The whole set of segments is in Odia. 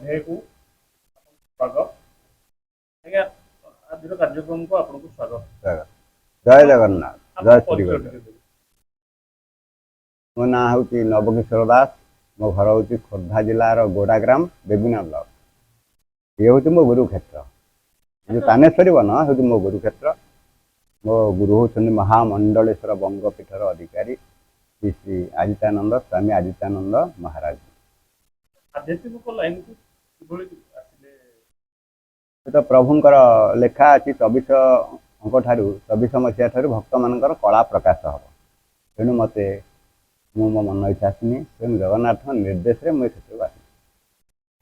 ଅଧ୍ୟାୟକୁ ସ୍ୱାଗତ ଆଜ୍ଞା। ଆଜିର କାର୍ଯ୍ୟକ୍ରମକୁ ଆପଣଙ୍କୁ ସ୍ୱାଗତ। ସ୍ୱାଗତ। ଜୟ ଜଗନ୍ନାଥ, ଜୟ ଆପଣଙ୍କ ଶ୍ରୀ ପରିଚୟ ଗୁରୁଦେବ। ଟିକେ ଦେବେ। ମୋ ନାଁ ହେଉଛି ନବକିଶୋର ଦାସ। ମୋ ଘର ହେଉଛି ଖୋର୍ଦ୍ଧା ଜିଲ୍ଲାର ଗୋଡ଼ାଗ୍ରାମ, ବେଗୁନା ବ୍ଲକ। ଇଏ ହେଉଛି ମୋ ଗୁରୁକ୍ଷେତ୍ର। ଏ ଯେଉଁ ତାନେଶ୍ୱରୀ ବନ ହେଉଛି ମୋ ଗୁରୁକ୍ଷେତ୍ର। ମୋ ଗୁରୁ ହେଉଛନ୍ତି ମହାମଣ୍ଡଳେଶ୍ୱର ବଙ୍ଗପୀଠର ଅଧିକାରୀ ଶ୍ରୀ ଶ୍ରୀ ଆଦିତ୍ୟାନନ୍ଦ ସ୍ୱାମୀ ଆଦିତ୍ୟାନନ୍ଦ ମହାରାଜ। ଆଧ୍ୟାତ୍ମିକ ଲାଇନକୁ କିଭଳି ଆସିଲେ? ସେ ତ ପ୍ରଭୁଙ୍କର ଲେଖା ଅଛି, 24 ଅଙ୍କ ଠାରୁ, 24 ମସିହା ଠାରୁ ଭକ୍ତମାନଙ୍କର କଳା ପ୍ରକାଶ ହେବ। ତେଣୁ ମୋତେ ମୁଁ ମୋ ମନ ଇଚ୍ଛା ଆସିନି। ତେଣୁ ଜଗନ୍ନାଥଙ୍କ ନିର୍ଦ୍ଦେଶରେ ମୁଁ ଏ କ୍ଷେତ୍ରକୁ ଆସିଛି।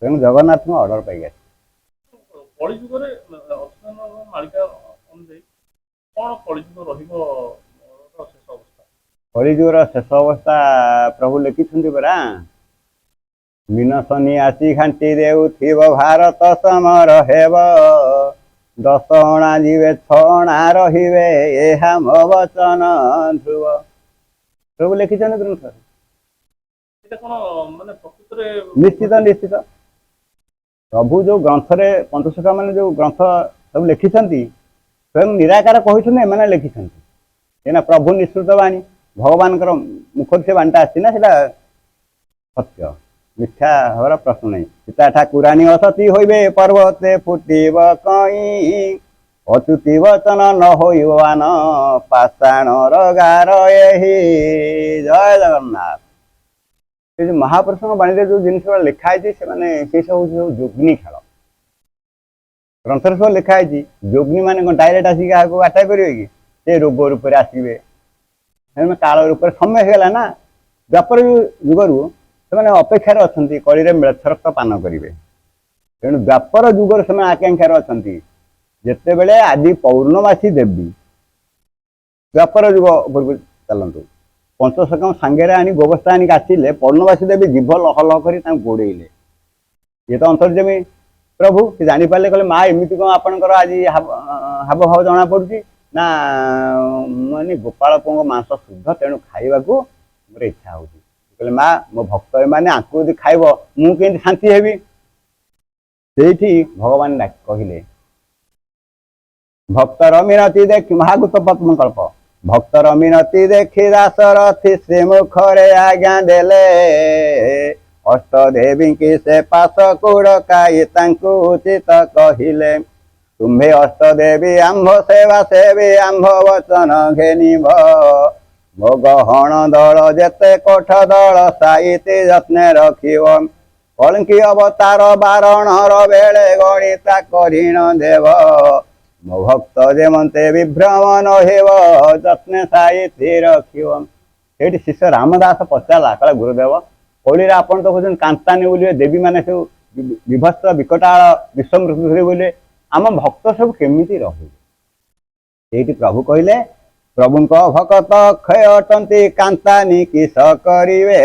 ତେଣୁ ଜଗନ୍ନାଥଙ୍କ ଅର୍ଡ଼ର ପାଇକି ଆସିଛି। କଳିଯୁଗରେ ଅଚ୍ୟୁତାନନ୍ଦ ମାଳିକା ଅନୁଯାୟୀ କଣ କଳିଯୁଗ ରହିବ ର ଶେଷ ଅବସ୍ଥା? କଳିଯୁଗର ଶେଷ ଅବସ୍ଥା ପ୍ରଭୁ ଲେଖିଛନ୍ତି ପରା, ମୀନ ଶନି ଆସି ଘାଣ୍ଟି ଦେଉଥିବ, ଭାରତ ସମର ହେବ, 10 ଅଣା ଯିବେ, 6 ଅଣା ରହିବେ, ଏହା ମୋ ବଚନ ଧ୍ରୁବ। ପ୍ରଭୁ ଲେଖିଛନ୍ତି ଗ୍ରନ୍ଥରେ। ଏଇଟା କଣ ମାନେ ପ୍ରକୃତରେ? ନିଶ୍ଚିତ, ନିଶ୍ଚିତ। ପ୍ରଭୁ ଯୋଉ ଗ୍ରନ୍ଥରେ, ପଞ୍ଚସଖା ମାନେ ଯୋଉ ଗ୍ରନ୍ଥ ସବୁ ଲେଖିଛନ୍ତି, ସ୍ୱୟଂ ନିରାକାର କହିଛନ୍ତି, ଏମାନେ ଲେଖିଛନ୍ତି। କାହିଁକିନା ପ୍ରଭୁ ନିଃସୃତ ବାଣୀ, ଭଗବାନଙ୍କର ମୁଖରୁ ସେ ବାଣୀଟା ଆସିଛି ନା, ସେଟା ସତ୍ୟ, ମିଥ୍ୟା ହେବାର ପ୍ରଶ୍ନ ନାହିଁ। ସୀତା ଠାକୁରାଣୀ ଅସତୀ ହୋଇବେ, ପର୍ବତେ ଫୁଟିବ କଇଁ, ଅଚ୍ୟୁତି ବଚନ ନ ହୋଇବ ଆନ, ପାଷାଣର ଗାର ଏହି। ଜୟ ଜଗନ୍ନାଥ। ସେ ଯୋଉ ମହାପୁରୁଷଙ୍କ ବାଣୀରେ ଯୋଉ ଜିନିଷ ଗୁଡ଼ା ଲେଖା ହେଇଛି, ସେମାନେ ସେଇ ସବୁ ହଉଛି ସବୁ ଯୋଗିନୀ ଖେଳ। ଗ୍ରନ୍ଥରେ ସବୁ ଲେଖା ହେଇଛି। ଯୋଗିନୀ ମାନେ କଣ ଡାଇରେକ୍ଟ ଆସିକି କାହାକୁ ଆଟାକ୍ କରିବେ କି? ସେ ରୋଗ ରୂପରେ ଆସିବେ, ସେମାନେ କାଳ ରୂପରେ। ସମୟ ହେଇଗଲା ନା, ଦ୍ୱାପର ଯୁଗରୁ ସେମାନେ ଅପେକ୍ଷାରେ ଅଛନ୍ତି, କଳିରେ ମ୍ଲେଚ୍ଛ ପାନ କରିବେ। ତେଣୁ ଦ୍ୱାପର ଯୁଗରେ ସେମାନେ ଆକାଂକ୍ଷାରେ ଅଛନ୍ତି। ଯେତେବେଳେ ଆଦି ପୌର୍ଣ୍ଣମାସୀ ଦେବୀ, ଦ୍ୱାପର ଯୁଗ ଉପରକୁ ଚାଲନ୍ତୁ, ପଞ୍ଚସଖା ସାଙ୍ଗରେ ଆଣି ଗୋବସ୍ତା ଆଣିକି ଆସିଲେ, ପୌର୍ଣ୍ଣମାସୀ ଦେବୀ ଜିଭ ଲହ ଲହ କରି ତାଙ୍କୁ ଗୋଡ଼େଇଲେ। ଇଏ ତ ଅନ୍ତର୍ଯାମୀ ପ୍ରଭୁ, ସେ ଜାଣିପାରିଲେ। କହିଲେ, ମା, ଏମିତି କଣ ଆପଣଙ୍କର ଆଜି ହାବ ଭାବ ଜଣା ପଡୁଛି? ନା, ମାନେ ଗୋପାଳ ପୁଅଙ୍କ ମାଂସ ଶୁଦ୍ଧ, ତେଣୁ ଖାଇବାକୁ ମୋର ଇଚ୍ଛା ହଉଛି। କହିଲେ, ମା, ମୋ ଭକ୍ତ ଏମାନେ, ଆଙ୍କୁ ଯଦି ଖାଇବ ମୁଁ କେମିତି ଶାନ୍ତି ହେବି? ସେଇଠି ଭଗବାନ କହିଲେ, ଭକ୍ତର ମିନତି ଦେଖି, ମହାଗୁପ୍ତ ପଦ୍ମକଳ୍ପ, ଭକ୍ତର ମିନତି ଦେଖି ଦାଶରଥି ଶ୍ରୀମୁଖରେ ଆଜ୍ଞା ଦେଲେ, ଅଷ୍ଟ ଦେବୀଙ୍କି ସେ ପାଶକୁ ଡକାଇ ତାଙ୍କୁ ଉଚିତ କହିଲେ, ତୁମ୍ଭେ ଅଷ୍ଟ ଦେବୀ ଆମ୍ଭ ସେବା ସେବି ଆମ୍ଭ ବଚନ ଘେନିବ, ମୋ ଗହଣ ଦଳ ଯେତେ କୋଠ ଦଳ ସାଇତି ଯତ୍ନେ ରଖିବ, କଳଙ୍କି ଅବତାର ବାରଣର ବେଳେ ଗଣିତା କରିଣ ଦେବ, ମୋ ଭକ୍ତ ଯେମନ୍ତେ ବିଭ୍ରମ ନ ହେବ, ଯତ୍ନେ ସାଇତି ରଖିବ। ସେଇଠି ଶିଷ୍ୟ ରାମଦାସ ପଚାରିଲା, କହିଲା, ଗୁରୁଦେବ, କଳିରେ ଆପଣ ତ କହୁଛନ୍ତି କାନ୍ତାନି ବୋଲିବେ, ଦେବୀ ମାନେ ସବୁ ବିଭତ୍ସ ବିକଟାଳ ବିଶ୍ୱ ଧରି ବୋଲିବେ, ଆମ ଭକ୍ତ ସବୁ କେମିତି ରହିବେ? ସେଇଠି ପ୍ରଭୁ କହିଲେ, ପ୍ରଭୁଙ୍କ ଭକତ ଅକ୍ଷୟ ଅଟନ୍ତି, କାନ୍ତାନି କିସ କରିବେ?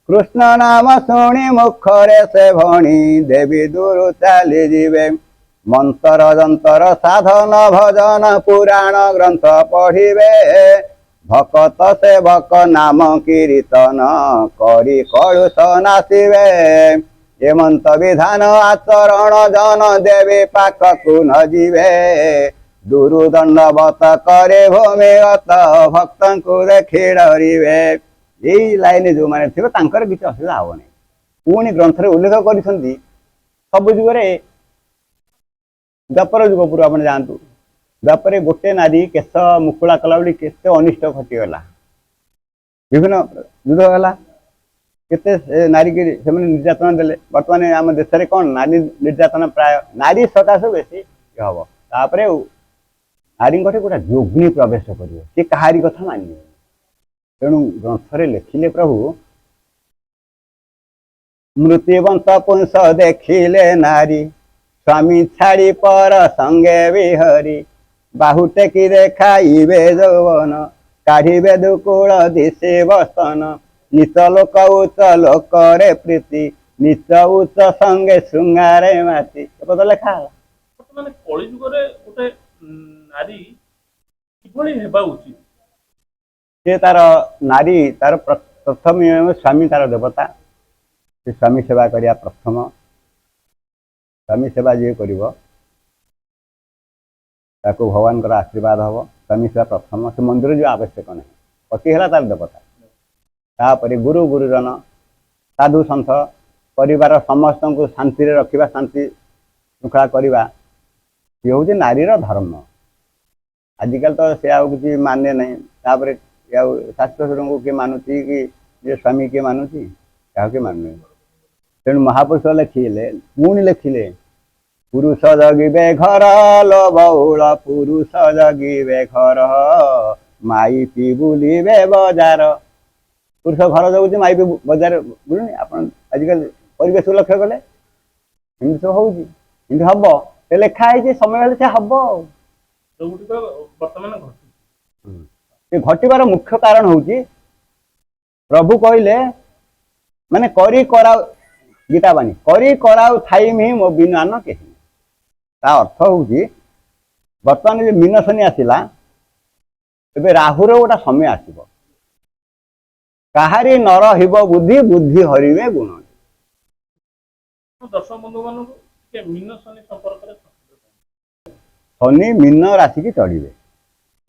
କୃଷ୍ଣ ନାମ ଶୁଣି ମୁଖରେ ସେ ଭଣି ଦେବୀ ଦୂରୁ ଚାଲିଯିବେ। ମନ୍ତର ଯନ୍ତର ସାଧନ ଭଜନ ପୁରାଣ ଗ୍ରନ୍ଥ ପଢିବେ, ଭକତ ସେବକ ନାମ କୀର୍ତ୍ତନ କରି କଳୁଷ ନାଶିବେ। ଏମନ୍ତ ବିଧାନ ଆଚରଣ ଜନ ଦେବୀ ପାଖକୁ ନ ଯିବେ, ଦୁରୁ ଦଣ୍ଡବତ କରେ ଭୂମିଗତ ଭକ୍ତଙ୍କୁ ଦେଖି ଡରିବେ। ଏଇ ଲାଇନରେ ଯୋଉମାନେ ଥିବେ, ତାଙ୍କର କିଛି ଅସୁବିଧା ହବନି। ପୁଣି ଗ୍ରନ୍ଥରେ ଉଲ୍ଲେଖ କରିଛନ୍ତି, ସବୁ ଯୁଗରେ, ଦ୍ୱାପର ଯୁଗ ପୂର୍ବ ଆପଣ ଯାଆନ୍ତୁ, ଦ୍ୱାପରେ ଗୋଟେ ନାରୀ କେଶ ମୁକୁଳା କଲା ବୋଲି କେତେ ଅନିଷ୍ଟ ଘଟିଗଲା, ବିଭିନ୍ନ ଯୁଦ୍ଧ ହେଲା, କେତେ ସେ ନାରୀକି ସେମାନେ ନିର୍ଯାତନା ଦେଲେ। ବର୍ତ୍ତମାନ ଆମ ଦେଶରେ କ'ଣ ନାରୀ ନିର୍ଯାତନା ପ୍ରାୟ ନାରୀ ସକାଶେ ବେଶୀ ଇଏ ହବ। ତାପରେ ନାରୀଙ୍କଠି ଗୋଟେ ଯୋଗିନୀ ପ୍ରବେଶ କରିବ, ସେ କାହାରି କଥା ମାନିବେନି। ତେଣୁ ଗ୍ରନ୍ଥରେ ଲେଖିଲେ ପ୍ରଭୁ, ମୃତ୍ୟୁବନ୍ତ ପୁଂସ ଦେଖିଲେ ନାରୀ, ସ୍ୱାମୀ ଛାଡ଼ି ପର ସଙ୍ଗେ ବିହରି, ବାହୁ ଟେକି ଦେଖାଇବେ ଯୌବନ, କାଢ଼ିବେ ଦୁକୁଳ ଦିଶିବ ସ୍ତନ, ନୀଚ ଲୋକ ଉଚ୍ଚ ଲୋକରେ ପ୍ରୀତି, ନୀଚ ଉଚ୍ଚ ସଙ୍ଗେ ଶୃଙ୍ଗାରେ ମାତି। ଏ ପଦ ଲେଖା ହେଲା। ବର୍ତ୍ତମାନ କଳିଯୁଗରେ ଗୋଟେ ନାରୀ କିଭଳି ହେବା ଉଚିତ? ସେ ତାର ନାରୀ ତାର ପ୍ରଥମ ନିୟମ, ସ୍ୱାମୀ ତାର ଦେବତା। ସେ ସ୍ୱାମୀ ସେବା କରିବା ପ୍ରଥମ। ସ୍ୱାମୀ ସେବା ଯିଏ କରିବ ତାକୁ ଭଗବାନଙ୍କର ଆଶୀର୍ବାଦ ହବ। ସ୍ୱାମୀ ସେବା ପ୍ରଥମ, ସେ ମନ୍ଦିର ଯିବା ଆବଶ୍ୟକ ନାହିଁ, ପତି ହେଲା ତାର ଦେବତା। ତାପରେ ଗୁରୁ, ଗୁରୁଜନ, ସାଧୁ ସନ୍ଥ, ପରିବାର ସମସ୍ତଙ୍କୁ ଶାନ୍ତିରେ ରଖିବା, ଶାନ୍ତି ଶୃଙ୍ଖଳା କରିବା, ଇଏ ହେଉଛି ନାରୀର ଧର୍ମ। ଆଜିକାଲି ତ ସେ ଆଉ କିଛି ମାନେ ନାହିଁ। ତାପରେ ଆଉ ଶାଶୁ ଶ୍ୱଶୁରଙ୍କୁ କିଏ ମାନୁଛି କି ନିଜ ସ୍ୱାମୀ କିଏ ମାନୁଛି? କାହାକୁ କିଏ ମାନୁନି। ତେଣୁ ମହାପୁରୁଷ ଲେଖିଲେ, ପୁଣି ଲେଖିଲେ, ପୁରୁଷ ଜଗିବେ ଘର ଲୋ ବଉଳ, ପୁରୁଷ ଜଗିବେ ଘର, ମାଇପି ବୁଲିବେ ବଜାର। ପୁରୁଷ ଘର ଜଗୁଛି, ମାଇପି ବଜାର ବୁଲୁନି। ଆପଣ ଆଜିକାଲି ପରିବେଶକୁ ଲକ୍ଷ୍ୟ କଲେ ଏମିତି ସବୁ ହଉଛି, ଏମିତି ହବ। ସେ ଲେଖା ହେଇଛି, ସମୟ ହେଲେ ସେ ହବ। ଆଉ ଯୋଉଗୁଡ଼ିକ ବର୍ତ୍ତମାନ ଘଟୁଛି। ସେ ଘଟିବାର ମୁଖ୍ୟ କାରଣ ହଉଛି, ପ୍ରଭୁ କହିଲେ, ମାନେ କରି କରାଉ, ଗୀତା ବାଣୀ, କରି କରାଉ ଥାଇମି ମୋ ବିନୁ ଆନ କେହି। ତା ଅର୍ଥ ହଉଛି, ବର୍ତ୍ତମାନ ଯୋଉ ମୀନ ଶନି ଆସିଲା, ଏବେ ରାହୁର ଗୋଟେ ସମୟ ଆସିବ, କାହାରି ନ ରହିବ ବୁଦ୍ଧି, ବୁଦ୍ଧି ହରିବେ ଗୁଣ। ଦର୍ଶକ ବନ୍ଧୁ ମାନଙ୍କୁ ଟିକେ ମୀନ ଶନି ସମ୍ପର୍କରେ ସଂକ୍ଷେପରେ କୁହନ୍ତୁ। ଶନି ମୀନ ରାଶିକି ଚଢିବେ,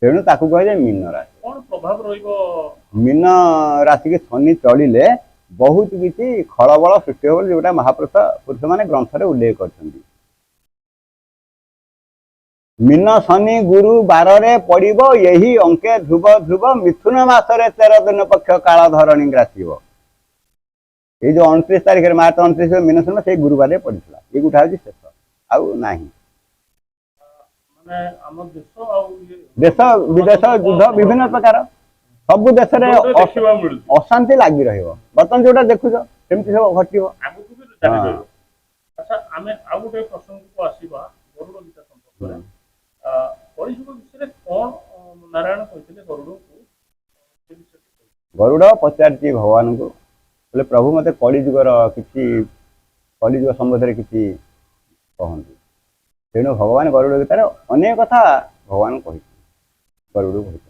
ତେଣୁ ତାକୁ କୁହାଯାଏ ମୀନ ରାଶି। କଣ ପ୍ରଭାବ ରହିବ? ମୀନ ରାଶିକି ଶନି ଚଳିଲେ ବହୁତ କିଛି ଖଳବଳ ସୃଷ୍ଟି ହେବ ବୋଲି ଯୋଉଟା ମହାପୁରୁଷ ପୁରୁଷମାନେ ଗ୍ରନ୍ଥରେ ଉଲ୍ଲେଖ କରିଛନ୍ତି। ମୀନ ଶନି ଗୁରୁ ବାରରେ ପଡ଼ିବ ଏହି ଅଙ୍କେ ଧ୍ରୁବ ଧ୍ରୁବ, ମିଥୁନ ମାସରେ 13 ଦିନ ପକ୍ଷ କାଳ ଧରଣୀ ଗ୍ରାସିବ। ଏଇ ଯୋଉ 29 ତାରିଖରେ, ମାର୍ଚ୍ଚ 29 ମୀନ ଶନି, ସେଇ ଗୁରୁବାରରେ ପଡ଼ିଥିଲା। ଏଇ ଗୋଟା ହଉଛି ଶେଷ, ଆଉ ନାହିଁ। ମାନେ ଆମ ଦେଶ ଆଉ ଇଏ ଦେଶ ବିଦେଶ ଯୁଦ୍ଧ ବିଭିନ୍ନ ପ୍ରକାର, ସବୁ ଦେଶରେ ଯୋଉଟା ଦେଖିବାକୁ ମିଳୁଛି। ଅଶାନ୍ତି ଲାଗି ରହିବ। ବର୍ତ୍ତମାନ ଯୋଉଟା ଦେଖୁଛ, ସେମିତି ସବୁ ଘଟିବ। ଆଗକୁ ବି ଜାରି ରହିବ। ଆଚ୍ଛା, ଆମେ ଆଉ ଗୋଟେ ପ୍ରସଙ୍ଗକୁ ଆସିବା, ଗରୁଡ଼ ଗୀତା ସମ୍ପର୍କରେ। କଳିଯୁଗ ବିଷୟରେ କଣ ନାରାୟଣ କହିଥିଲେ ଗରୁଡ଼ଙ୍କୁ, ସେ ବିଷୟରେ ଟିକେ କହିବେ। ଗରୁଡ଼ ପଚାରିଛି ଭଗବାନଙ୍କୁ, ବୋଲେ ପ୍ରଭୁ, ମତେ କଳିଯୁଗର କିଛି, କଳିଯୁଗ ସମ୍ବନ୍ଧରେ କିଛି କହନ୍ତୁ। ତେଣୁ ଭଗବାନ ଗରୁଡ଼ ଗୀତାରେ ଅନେକ କଥା ଭଗବାନ କହିଛନ୍ତି, ଗରୁଡ଼କୁ କହିଛନ୍ତି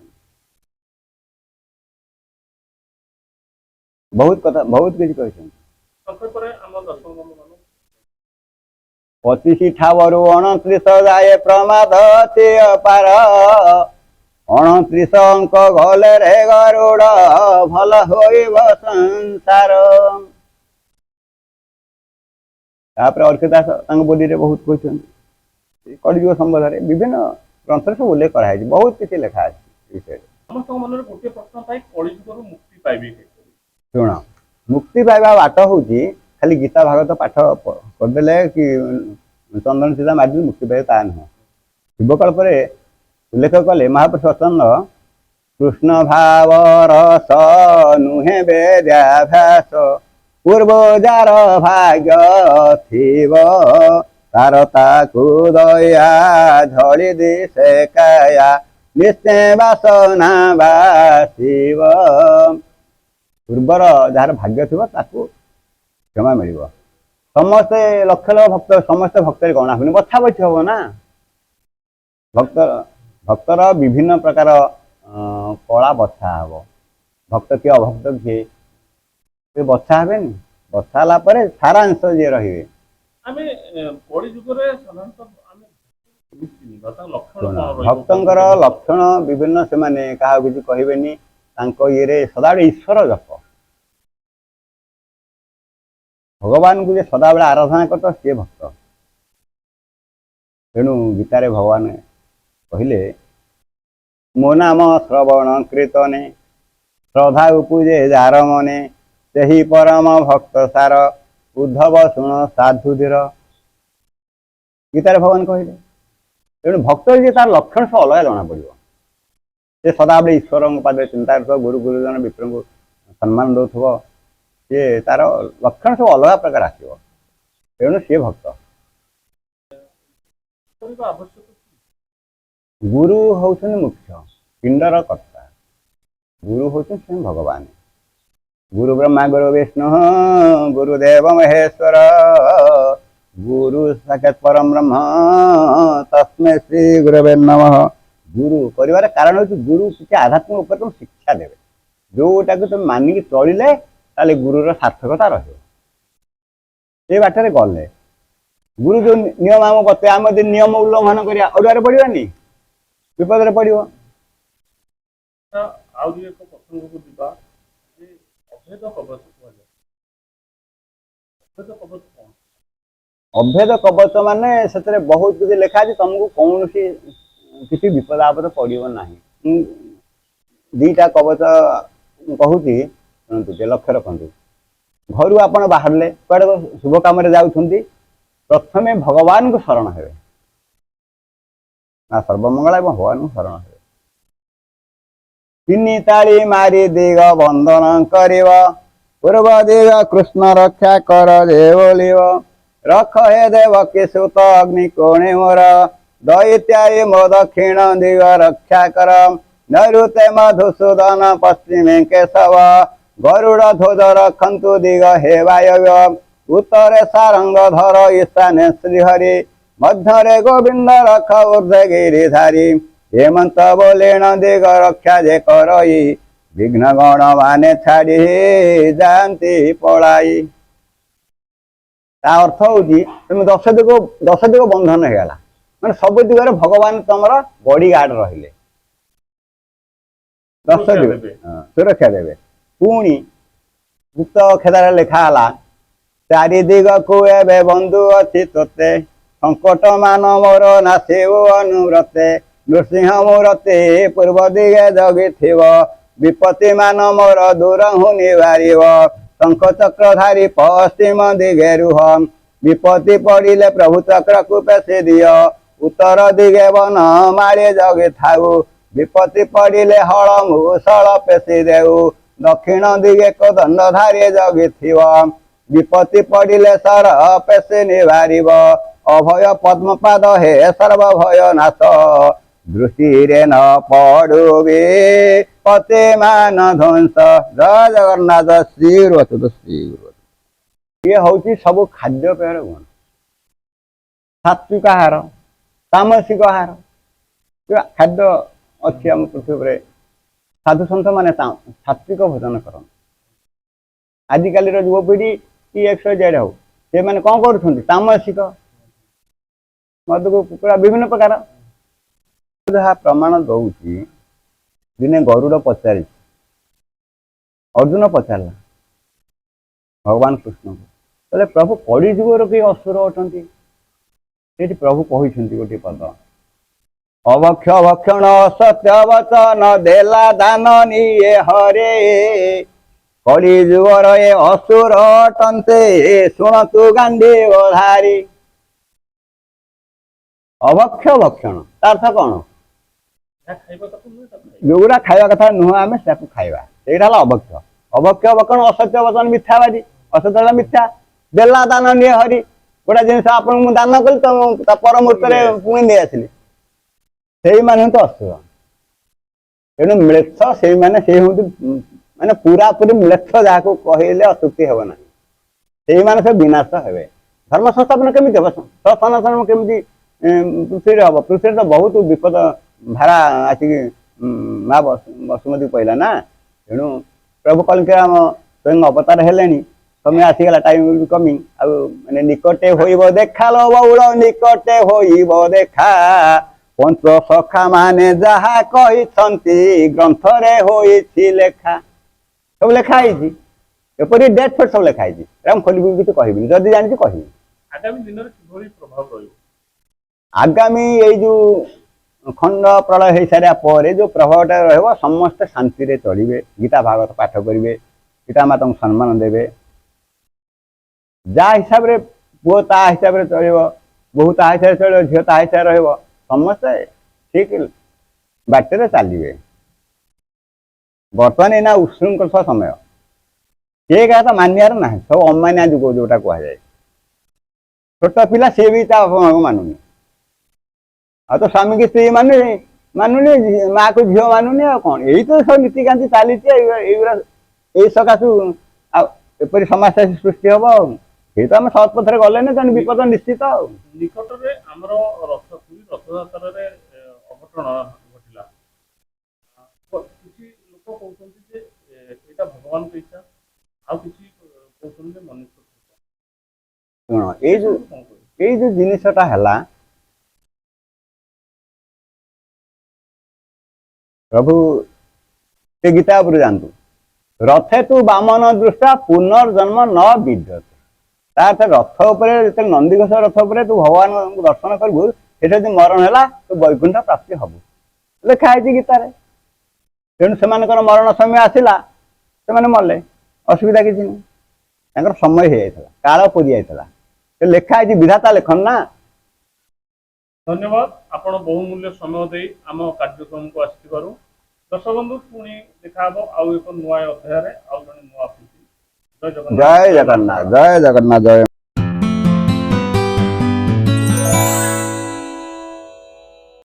ବହୁତ କଥା, ବହୁତ କିଛି କହିଛନ୍ତି। ସଂକ୍ଷେପରେ ଆମ ଦର୍ଶକ ବନ୍ଧୁମାନଙ୍କୁ। 25 ଠାବରୁ 29 ଯାଏ ପ୍ରମାଦ ଅଛି ଅପାର, 29 ଅଙ୍କ ଗଲେ ରେ ଗରୁଡ଼ ଭଲ ହୋଇବ ସଂସାର। ତାପରେ ଅର୍କେ ଦାସ ତାଙ୍କ ବୋଲିରେ ବହୁତ କହିଛନ୍ତି କଳିଯୁଗ ସମ୍ବନ୍ଧରେ। ବିଭିନ୍ନ ଗ୍ରନ୍ଥରେ ସବୁ ଉଲ୍ଲେଖ କରାହେଇଛି, ବହୁତ କିଛି ଲେଖା ଅଛି ଏ ବିଷୟରେ। ସମସ୍ତଙ୍କ ମନରେ ଗୋଟିଏ ପ୍ରଶ୍ନ ଥାଏ, କଳିଯୁଗରୁ ମୁକ୍ତି ପାଇବେ କିପରି? ଶୁଣ, ମୁକ୍ତି ପାଇବା ବାଟ ହଉଛି ଖାଲି ଗୀତା ଭାଗବତ ପାଠ କରିଦେଲେ କି ଚନ୍ଦନ ସିଧା ମାରିଦେଲେ ମୁକ୍ତି ପାଇବେ, ତା ନୁହଁ। ଶିବକଳ୍ପରେ ଉଲ୍ଲେଖ କଲେ ମହାପୁରୁଷ ଚନ୍ଦ, କୃଷ୍ଣ ଭାବ ରସ ନୁହେଁ ବେଦ୍ୟାଭ୍ୟାସ, ପୂର୍ବ ଯାର ଭାଗ୍ୟ ଥିବ ତାର ତାକୁ ଦୟା ଝଳି ଦିଶେ କାୟା, ନିଶ୍ଚୟ ବାସନା ବାସିବ। ପୂର୍ବର ଯାହାର ଭାଗ୍ୟ ଥିବ ତାକୁ କ୍ଷମା ମିଳିବ। ସମସ୍ତେ ଲକ୍ଷ ଲକ୍ଷ ଭକ୍ତ, ସମସ୍ତେ ଭକ୍ତରେ ଗଣା ହେବନି, ବଛା ବଛି ହବ ନା। ଭକ୍ତର ବିଭିନ୍ନ ପ୍ରକାର କଳା ବଛା ହବ। ଭକ୍ତ କିଏ, ଅଭକ୍ତ କିଏ, ସେ ବଛା ହେବେନି। ବଛା ହେଲା ପରେ ସାରାଂଶ ଯିଏ ରହିବେ। ଆମେ କଳିଯୁଗରେ ସାଧାରଣତଃ ଆମେ କେମିତି ଚିହ୍ନିବା, ତାଙ୍କ ଲକ୍ଷଣ ଶୁଣ, କଣ ରହିବ? ଭକ୍ତଙ୍କର ଲକ୍ଷଣ ବିଭିନ୍ନ। ସେମାନେ କାହାକୁ କିଛି କହିବେନି, ତାଙ୍କ ଇଏରେ ସଦାବେଳେ ଈଶ୍ୱର ଜପ। ଭଗବାନଙ୍କୁ ଯେ ସଦାବେଳେ ଆରାଧନା କରିତ, ସିଏ ଭକ୍ତ। ତେଣୁ ଗୀତାରେ ଭଗବାନ କହିଲେ, ମୋ ନାମ ଶ୍ରବଣ କୀର୍ତ୍ତନେ ଶ୍ରଦ୍ଧା ଉପୁଜେ ଯାର ମନେ, ସେହି ପରମ ଭକ୍ତ ସାର, ଉଦ୍ଧବ ଶୁଣ ସାଧୁ ଧୀର। ଗୀତାରେ ଭଗବାନ କହିଲେ। ତେଣୁ ଭକ୍ତ ଯିଏ, ତାର ଲକ୍ଷଣ ସବୁ ଅଲଗା ଜଣା ପଡ଼ିବ। ସେ ସଦାବେଳେ ଈଶ୍ୱରଙ୍କ ପାଦରେ ଚିନ୍ତା କରୁଥିବ, ଗୁରୁ ଗୁରୁଜନ ବିପ୍ରଙ୍କୁ ସମ୍ମାନ ଦଉଥିବ, ସିଏ ତାର ଲକ୍ଷଣ ସବୁ ଅଲଗା ପ୍ରକାର ଆସିବ। ତେଣୁ ସିଏ ଭକ୍ତ। କରିବା ଆବଶ୍ୟକ କି? ଗୁରୁ ହଉଛନ୍ତି ମୁଖ୍ୟ ପିଣ୍ଡର କର୍ତ୍ତା। ଗୁରୁ ହଉଛନ୍ତି ସ୍ୱୟଂ ଭଗବାନ। ଗୁରୁ ବ୍ରହ୍ମା ଗୁରୁ ବିଷ୍ଣୁ ଗୁରୁଦେବ ମହେଶ୍ୱର, ଗୁରୁ ସାକ୍ଷାତ ପରମ ବ୍ରହ୍ମ ତସ୍ମୈ ଶ୍ରୀ ଗୁରବେ ନମଃ। ଗୁରୁ କରିବାର କାରଣ ହଉଛି, ଗୁରୁ କିଛି ଆଧ୍ୟାତ୍ମିକ ଉପରେ ତୁମକୁ ଶିକ୍ଷା ଦେବେ, ଯୋଉଟାକୁ ତୁମେ ମାନିକି ଚଳିଲେ ତାହେଲେ ଗୁରୁର ସାର୍ଥକତା ରହିବ। ସେ ବାଟରେ ଗଲେ ଗୁରୁ ଯୋଉ ନିୟମ ଆମକୁ ବତେଇବେ, ଆମେ ଯଦି ନିୟମ ଉଲ୍ଲଂଘନ କରିବା, ଅଡୁଆରେ ପଡ଼ିବାନି, ବିପଦରେ ପଡ଼ିବ। ଆଚ୍ଛା, ଆହୁରି ଏକ ପ୍ରସଙ୍ଗକୁ ଯିବା ଯେ ଅଭେଦ କବଚ କୁହାଯାଏ। ଅଭେଦ କବଚ କଣ? ଅଭେଦ କବଚ ମାନେ ସେଥିରେ ବହୁତ କିଛି ଲେଖା ଅଛି, ତମକୁ କୌଣସି କିଛି ବିପଦ ଆପଦ ପଡ଼ିବ ନାହିଁ। ମୁଁ ଦିଟା କବଚ ମୁଁ କହୁଛି, ଶୁଣନ୍ତୁ ଟିକେ, ଲକ୍ଷ୍ୟ ରଖନ୍ତୁ। ଘରୁ ଆପଣ ବାହାରିଲେ, କୁଆଡ଼େ ଶୁଭ କାମରେ ଯାଉଛନ୍ତି, ପ୍ରଥମେ ଭଗବାନଙ୍କୁ ଶରଣ ହେବେ ନା ସର୍ବମଙ୍ଗଳା ଏବଂ ଭଗବାନଙ୍କୁ ଶରଣ ହେବେ। ତିନି ତାଳି ମାରି ଦିଗ ବନ୍ଦନ କରିବ, ପୂର୍ବ ଦିଗ କୃଷ୍ଣ ରକ୍ଷା କର ଯେ ବୋଲିବ। ରଖ ହେ ଦେବ କି ସୁତ ଅଗ୍ନି କୋଣେ ମୋର, ଦୈତ୍ୟାରି ମୋ ଦକ୍ଷିଣ ଦିଗ ରକ୍ଷା କର। ନୈଋତେ ମଧୁସୂଦନ, ପଶ୍ଚିମେ କେଶବ, ଗରୁଡ଼ ଧ୍ୱଜ ରଖନ୍ତୁ ଦିଗ ହେ ବାୟବ୍ୟ। ଉତ୍ତରେ ସାରଙ୍ଗ ଧର, ଈଶାନେ ଶ୍ରୀହରି, ମଧ୍ୟରେ ଗୋବିନ୍ଦ ରଖ ଊର୍ଦ୍ଧ୍ୱେ ଗିରିଧାରୀ। ହେମନ୍ତ ବୋଲେଣ ଦିଗ ରକ୍ଷା ଯେ କରଇ, ବିଘ୍ନ ଗଣ ମାନେ ଛାଡ଼ି ଯାଆନ୍ତି ପଳାଇ। ତା ଅର୍ଥ ହଉଛି ତମେ ଦଶ ଦିଗ ବନ୍ଧନ ହେଇଗଲା, ମାନେ ସବୁ ଦିଗରେ ଭଗବାନ ତମର ବଡି ଗାର୍ଡ ରହିଲେ, ଦଶ ସୁରକ୍ଷା ଦିଗ ଦେବେ। ହଁ, ସୁରକ୍ଷା ଦେବେ। ପୁଣି ଗୁପ୍ତ ଖେଦାରେ ଲେଖା ହେଲା, ଚାରି ଦିଗକୁ ଏବେ ବନ୍ଧୁ ଅଛି ତୋତେ, ସଙ୍କଟ ମାନ ମୋର ନାଶିବୁ ଅନୁବ୍ରତେ। ନୃସିଂହ ମୂରତି ପୂର୍ବ ଦିଗେ ଜଗିଥିବ, ବିପତ୍ତି ମାନ ମୋର ଦୂର ହୁଁ ନିବାରିବ। ଶଙ୍ଖ ଚକ୍ରଧାରୀ ପଶ୍ଚିମ ଦିଗେ ରୁହ, ବିପତ୍ତି ପଡ଼ିଲେ ପ୍ରଭୁ ଚକ୍ରକୁ ପେଶି ଦିଅ। ଉତ୍ତର ଦିଗେ ବନ ମାଳି ଜଗିଥାଉ, ବିପତ୍ତି ପଡ଼ିଲେ ହଳ ମୂଷଳ ପେଶି ଦେଉ। ଦକ୍ଷିଣ ଦିଗେ କୋଦଣ୍ଡଧାରୀ ଜଗିଥିବ, ବିପତ୍ତି ପଡ଼ିଲେ ଶର ପେଶି ନିବାରିବ। ଅଭୟ ପଦ୍ମପାଦ ହେ ସର୍ବ ଭୟ ନାଶ, ଦୃଷ୍ଟିରେ ନ ପଡୁ ବିପତ୍ତି ମାନ ଧ୍ୱଂସ। ଜୟ ଜଗନ୍ନାଥ। ଶ୍ରୀ ଗୁରୁ ଅଚ୍ୟୁତ, ଶ୍ରୀ ଗୁରୁ ଅଚ୍ୟୁତ। ଇଏ ହଉଛି ସବୁ ଖାଦ୍ୟପେୟର ଗୁଣ। ସାତ୍ବିକ ଆହାର, ତାମସିକ ଆହାର, ଯୋଉ ଖାଦ୍ୟ ଅଛି ଆମ ପୃଥିବୀରେ, ସାଧୁ ସନ୍ଥ ମାନେ ସାତ୍ବିକ ଭୋଜନ କରନ୍ତି। ଆଜିକାଲିର ଯୁବପିଢ଼ି କି ଏକ୍ସ ୱାଇ ଜେଡ୍ ହଉ, ସେମାନେ କଣ କରୁଛନ୍ତି? ତାମସିକ, ମଦକୁ, କୁକୁଡ଼ା, ବିଭିନ୍ନ ପ୍ରକାର। ଯାହା ପ୍ରମାଣ ଦଉଛି, ଦିନେ ଗରୁଡ଼ ପଚାରିଛି, ଅର୍ଜୁନ ପଚାରିଲା ଭଗବାନ କୃଷ୍ଣଙ୍କୁ, କହିଲେ, ପ୍ରଭୁ, କଳିଯୁଗର କେହି ଅସୁର ଅଟନ୍ତି? ସେଇଠି ପ୍ରଭୁ କହିଛନ୍ତି ଗୋଟିଏ ପଦ, ଅଭକ୍ଷ ଭକ୍ଷଣ ସତ୍ୟ ବଚନ ଦେଲା ଦାନ ନିଏ ହରେ, କଳି ଯୁଗର ଏ ଅସୁର ଅଟନ୍ତେ, ଶୁଣନ୍ତୁ ଗାଣ୍ଡିବ ଧାରୀ। ଅଭକ୍ଷ ଭକ୍ଷଣ, ତା ଅର୍ଥ କଣ? ଯାହା ଖାଇବା କଥା ନୁହେଁ, ତାକୁ ଖାଇବା। ଯୋଉଗୁଡ଼ା ଖାଇବା କଥା ନୁହଁ, ଆମେ ତାକୁ ଖାଇବା, ସେଇଟା ହେଲା ଅଭକ୍ଷ। ଅଭକ୍ଷ ଭକ୍ଷଣ, ଅସତ୍ୟ ବଚନ, ମିଥ୍ୟାବାଦୀ, ଅସତ୍ୟ ହେଲା ମିଥ୍ୟା। ଦେଲା ଦାନ ନିଏ ହରି, ଗୋଟେ ଜିନିଷ ଆପଣଙ୍କୁ ମୁଁ ଦାନ କଲି, ତ ମୁଁ ତା ପର ମୁହୂର୍ତ୍ତରେ ପୁଣି ନେଇ ଆସିଲି, ସେଇମାନେ ତ ଅସୁର। ତେଣୁ ମ୍ଲେଚ୍ଛ ସେଇମାନେ, ସେଇ ହଉଛନ୍ତି ମାନେ ପୁରାପୁରି ମ୍ଲେଚ୍ଛ, ଯାହାକୁ କହିଲେ ଅତ୍ୟୁକ୍ତି ହେବ ନାହିଁ। ସେଇମାନେ ସବୁ ବିନାଶ ହେବେ। ଧର୍ମ ସଂସ୍ଥାପନ କେମିତି ହେବ? ସନାତନ କେମିତି ପୃଥିବୀରେ ହବ? ପୃଥିବୀରେ ତ ବହୁତ ବିପଦ ଭାରା ଆସିକି ମା ବସୁମତୀ କହିଲା ନା। ତେଣୁ ପ୍ରଭୁ କଳ୍କୀ ଆମ ସ୍ୱୟଂ ଅବତାର ହେଲେଣି। ସମୟ ଆସିଗଲା, ଟାଇମ୍ କମିଂ। ଆଉ ମାନେ ନିକଟେ ହୋଇବ ଦେଖା ଲୋ ବଉଳ, ନିକଟେ ହୋଇବ ଦେଖା, ପଞ୍ଚ ସଖା ମାନେ ଯାହା କହିଛନ୍ତି ଗ୍ରନ୍ଥରେ ହୋଇଛି ଲେଖା। ସବୁ ଲେଖା ହେଇଛି, ଏପରି ଡେଟ୍ ଫେଟ୍ ସବୁ ଲେଖା ହେଇଛି। ଏଟା ମୁଁ ଖୋଲିବି କିଛି କହିବିନି, ଯଦି ଜାଣିଛି କହିବି। ଆଗାମୀ ଦିନରେ କିଭଳି ପ୍ରଭାବ ରହିବ? ଆଗାମୀ ଏଇ ଯୋଉ ଖଣ୍ଡ ପ୍ରଳୟ ହେଇସାରିବା ପରେ ଯୋଉ ପ୍ରଭାବଟା ରହିବ, ସମସ୍ତେ ଶାନ୍ତିରେ ଚଳିବେ, ଗୀତା ଭାଗବତ ପାଠ କରିବେ, ପିତା ମାତାଙ୍କୁ ସମ୍ମାନ ଦେବେ। ଯାହା ହିସାବରେ ପୁଅ ତା ହିସାବରେ ଚଳିବ, ବୋହୂ ତା ହିସାବରେ ଚଳିବ, ଝିଅ ତା ହିସାବରେ ରହିବ, ସମସ୍ତେ ଠିକ ବାଟରେ ଚାଲିବେ। ବର୍ତ୍ତମାନ ଏଇନା ଉତ୍ସୃଙ୍ଖଳ ସମୟ, କିଏ କାହା ତ ମାନିବାର ନାହିଁ, ସବୁ ଅମାନିଆ ଯୁଗ ଯୋଉଟା କୁହାଯାଏ। ଛୋଟ ପିଲା ସିଏ ବି ତା ବାପା ମାଆକୁ ମାନୁନି, ଆଉ ତ ସ୍ୱାମୀକି ସ୍ତ୍ରୀ ମାନୁନି, ମାଆକୁ ଝିଅ ମାନୁନି, ଆଉ କଣ? ଏଇ ତ ସବୁ ନୀତିକାନ୍ତି ଚାଲିଛି। ଏଇଗୁଡ଼ା ଏଇ ସକାଶୁ ଆଉ ଏପରି ସମାଜ ସୃଷ୍ଟି ହବ। ଆଉ ସେଇ ତ ଆମେ ସତ୍ ପଥରେ ଗଲେନି, ତେଣୁ ବିପଦ ନିଶ୍ଚିତ ଆଉ। ନିକଟରେ ଆମର ରଥ, ପୁରୀ ରଥଯାତ୍ରାରେ ଅଘଟଣ ଘଟିଲା। କିଛି ଲୋକ କହୁଛନ୍ତି ଯେ ଏଇଟା ଭଗବାନଙ୍କ ଇଚ୍ଛା, ଆଉ କିଛି କହୁଛନ୍ତି ଯେ ମନୁଷ୍ୟ କୃପା। ଶୁଣ, ଏଇ ଯୋଉ କଣ କହିବେ? ଏଇ ଯୋଉ ଜିନିଷଟା ହେଲା, ପ୍ରଭୁ ସେ ଗୀତା ଉପରେ ଯାଆନ୍ତୁ। ରଥେ ତୁ ବାମନ ଦୃଷ୍ଟା ପୁନର୍ଜନ୍ମ ନ ବିଦ୍ୟତେ। ତା ଅର୍ଥ ରଥ ଉପରେ ଯେତେବେଳେ ନନ୍ଦିଘୋଷ ରଥ ଉପରେ ତୁ ଭଗବାନଙ୍କୁ ଦର୍ଶନ କରିବୁ, ସେଠି ଯଦି ମରଣ ହେଲା ତୁ ବୈକୁଣ୍ଠ ପ୍ରାପ୍ତି ହବୁ, ଲେଖା ହେଇଛି ଗୀତାରେ। ତେଣୁ ସେମାନଙ୍କର ମରଣ ସମୟ ଆସିଲା, ସେମାନେ ମଲେ, ଅସୁବିଧା କିଛି ନାହିଁ। ତାଙ୍କର ସମୟ ହେଇଯାଇଥିଲା, କାଳ ପୁରି ଯାଇଥିଲା। ସେ ଲେଖା ହେଇଛି, ବିଧାତା ଲେଖନ ନା। ଧନ୍ୟବାଦ, ଆପଣ ବହୁମୂଲ୍ୟ ସମୟ ଦେଇ ଆମ କାର୍ଯ୍ୟକ୍ରମକୁ ଆସିଥିବାରୁ। ଦର୍ଶକ ବନ୍ଧୁ, ପୁଣି ଦେଖାହବ ଆଉ ଏକ ନୂଆ ଅଧ୍ୟାୟରେ ଆଉ ଜଣେ ନୂଆ ଅତିଥି। ଜୟ ଜଗନ୍ନାଥ। ଜୟ ଜଗନ୍ନାଥ, ଜୟ ଜଗନ୍ନାଥ, ଜୟ।